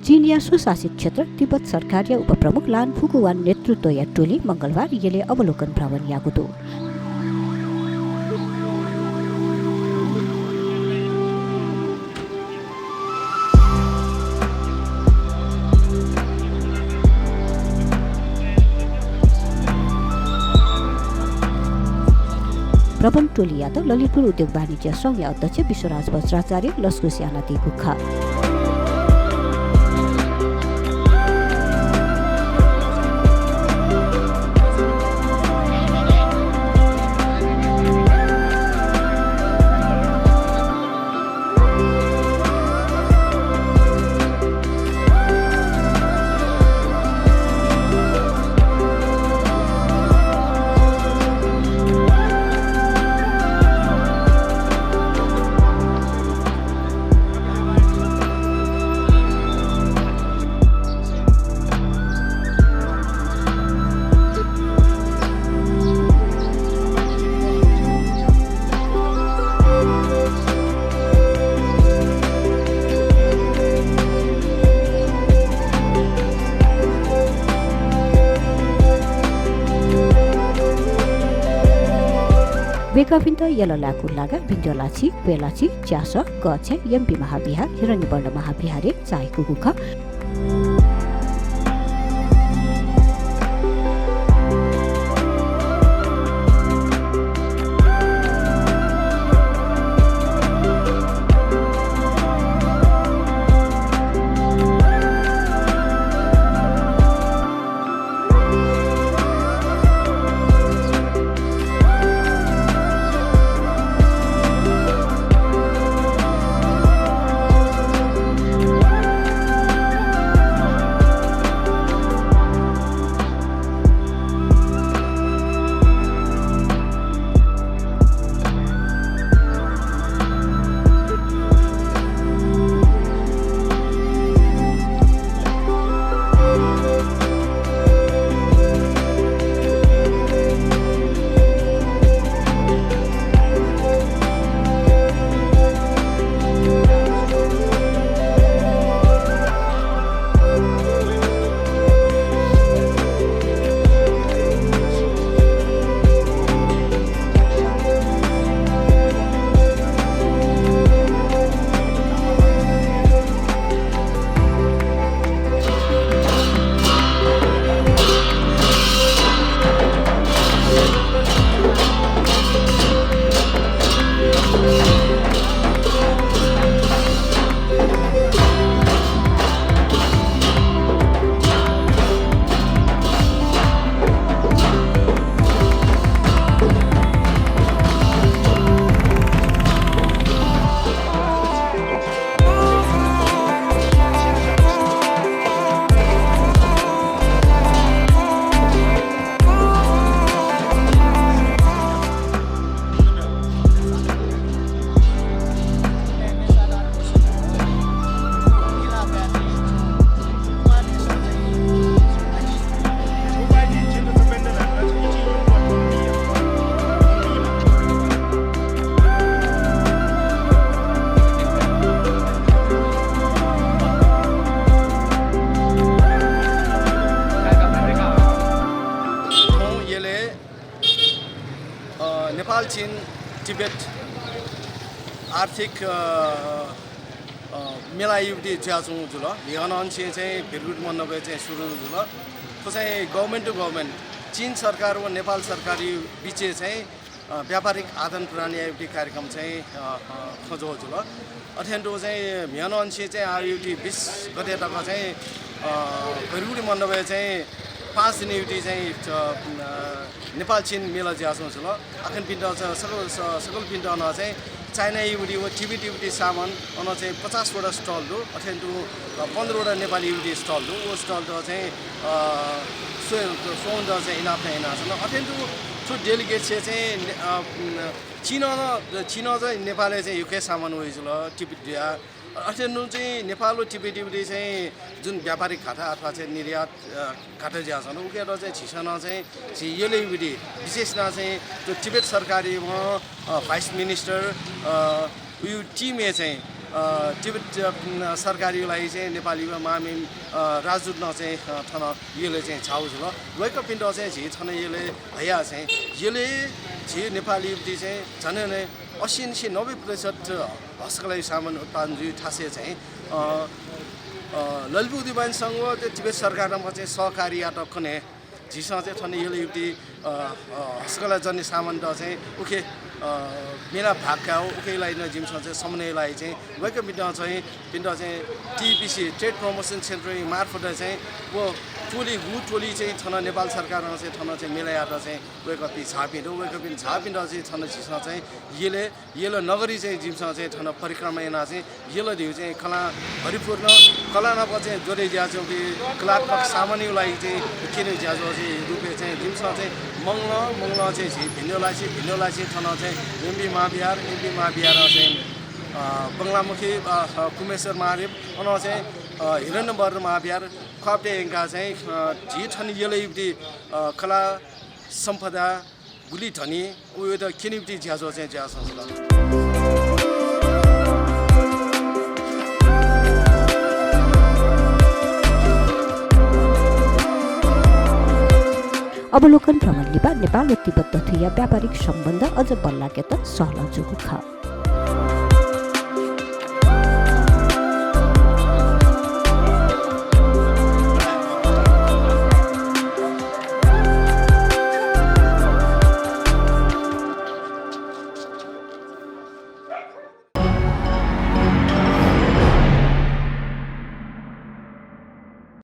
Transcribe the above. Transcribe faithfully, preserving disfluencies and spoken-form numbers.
चीनया स्वशासित क्षेत्र तिब्बत सरकारया उपप्रमुख लान फुकुवान नेतृत्वया टोलीं मंगलबार यलय् अवलोकन भ्रमण याःगु दु। भ्रमण टोलीयात ललितपुर उद्योग वाणिज्य संघया अध्यक्ष विश्वराज वज्राचार्यं लसकुस यानादीगु खः। वय्कःपिन्त यल लायेगु लागा भिंद्वः लाछि, क्वय् लाछि, च्यासः, गःछेँ, एमपी महाविहार, हिरण्यवर्ण महाविहारय् चाःहिकूगु खः। थौं यलय्, अ, नेपाल चीन तिब्बत आर्थिक, अ, अ, मेला युवति जुयाच्वंगु जुल। न्हिगः नं छि चाहिँ भिरगुट मण्डपय् चाहिँ सुरु जुल। थ्व चाहिँ government to government, चीन सरकार व नेपाल सरकारया बिचय् चाहिँ, अ, व्यापारिक आदान प्रदान याइगु कार्यक्रम चाहिँ, अ, अ, खँ जुल। अथें तुं चाहिँ न्हिगः नं छि चाहिँ आः युवति बिस गते तक चाहिँ, अ, भिरगुट मण्डपय् चाहिँ पाँच दिन युवति चाहिँ, अ, अ, नेपाल चीन मेला जुयाच्वंगु जुल। अथें पिन्त स-, सकल, स-, सकलपिन्त नं चाहिँ चाइना युवति व तिब्बत युवति सामान अन चाहिँ पचास वटा stall दु। अथें तुं, अ, पन्ध्र वटा नेपाली युवति stall दु। व stall त चाहिँ, अ, स्व-, स्वंगुत चाहिँ इनाप यानाच्वन। अथें तुं थ्व delegate चाहिँ ने-, अ, चीनं, चीनं चाहिँ नेपालय् चाहिँ यक्व हे सामान वइगु जुल, तिब्बत जुयाः। अथें तुं चाहिँ नेपाल व तिब्बत युवति चाहिँ जुन व्यापारिक घाटा अथवा चाहिँ निर्यात, अ, घाटा जुयाच्वन, उकियात चाहिँ झीसं नं चाहिँ झी यलय् युवति विशेष नं चाहिँ थ्व तिब्बत सरकारया, अ, vice minister, अ, उगु team-य् चाहिँ अ, तिब्बत, अ, सरकारया लागि चाहिँ नेपाली व मामि, अ, राजदूत नं चाहिँ, अ, थन यलय् चाहिँ झाःगु जुल। वय्कःपिन्त चाहिँ झी थन यलय् हयाः चाहिँ यलय् झी नेपाली युवती चाहिँ झन्डै झन्डै अस्सी निसें नब्बे प्रतिशत हस्तकलाया सामान उत्पादन जुइ थासय् चाहिँ, अ, अ, ललितपुर उद्योग वाणिज्य संघ व तिब्बत सरकारनाप चाहिँ सहकार्य यात खने झीसं चाहिँ थन यलय् युवती, अ, अ, हस्तकलाजन्य सामानत चाहिँ उखे, अ, मेला भाग कायेगु उखे लागि नं जिमिसं चाहिँ समन्वय लागि चाहिँ वय्कःपिन्त चाहिँ, पिन्त चाहिँ टिपिसी, Trade Promotion Centre मार्फत चाहिँ व टोली, गु टोली चाहिँ थन नेपाल सरकारं चाहिँ थन चाहिँ मेला यात चाहिँ वय्कःपिं झाःपिं दु। वय्कःपिं झाःपिन्त चाहिँ थन झीसं चाहिँ यलय् यल नगरी चाहिँ जिमिसं चाहिँ थन परिक्रमा यानाः चाहिँ यल धइगु चाहिँ कलां भरिपूर्ण, कलानाप चाहिँ जोडे जुयाच्वंपिं कलात्मक सामानया लागि चाहिँ क्यनेगु ज्याझ्वः चाहिँ रूपय् चाहिँ जिमिसं चाहिँ मंगलं, मंगलं चाहिँ झी भिंद्वः लाछि, भिंद्वः लाछि थन चाहिँ एमबी महाविहार, एमबी महाविहारं चाहिँ, अ, बंगलामुखी, अ, अ, कुम्हेश्वर महादेव, अनं चाहिँ, अ, हिरण्यवर्धन महाविहार ख्वापतय् यंकाः चाहिँ, अ, झी थन यलय् युवती, अ, कला सम्पदा गुलि धनी, वयात क्यनेगु ज्याझ्वः चाहिँ जुयाच्वंगु जुल। अवलोकन भ्रमण लिपा नेपाल व तिब्बत दथुइया व्यापारिक सम्बन्ध अझ बल्लाकेत सहलह जूगु खः।